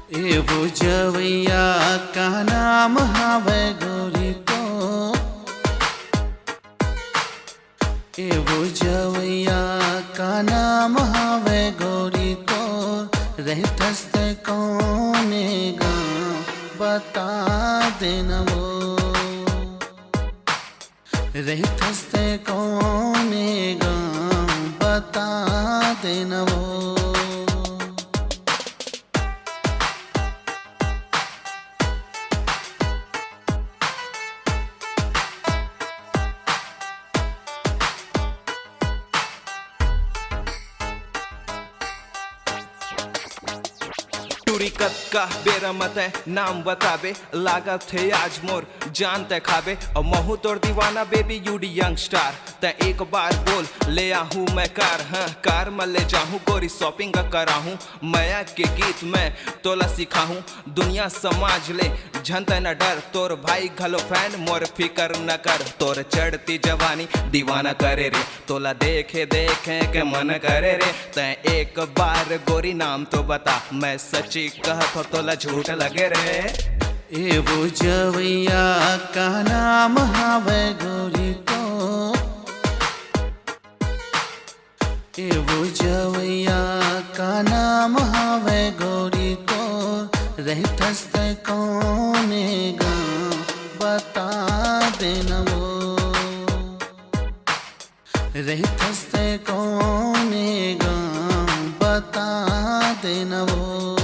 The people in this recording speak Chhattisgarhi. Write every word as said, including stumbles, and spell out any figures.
ए वो जवैया का नाम हावय गोरी तो, ए वो जवैया का नाम हावय गोरी तो, रहिथस ते कौने गाँव बता देना वो। रहिथस ते कौने गाँव बता देना वो। टूरी कतका बेरा म तैं नाम बताबे, लागत हे आज मोर जान तैं खाबे। अउ महू तोर दीवाना baby, you the young star। तैं एक बार बोल, ले आहूँ मैं कार, हाँ, कार म ले जाहूँ गोरी, shopping कराहूँ, मया के गीत मैं तोला सिखाहूँ। दुनिया समाज ले झन तैं न डर, तोर भाई घलो fan, मोर फिकर न कर। तोर चढ़ती जवानी दीवाना करे रे, तोला देखे देखे के मन करे रे। तैं एक बार गोरी नाम तो बता, मैं सच्ची कहत हो तोला झूठ लगे रे। ए वो जवैया का नाम हावय गोरी तो, ए वो जवैया का नाम हावय गोरी तो, रहिथस ते कौने गाँव बता देना वो। रहिथस ते कौने गाँव बता देना वो।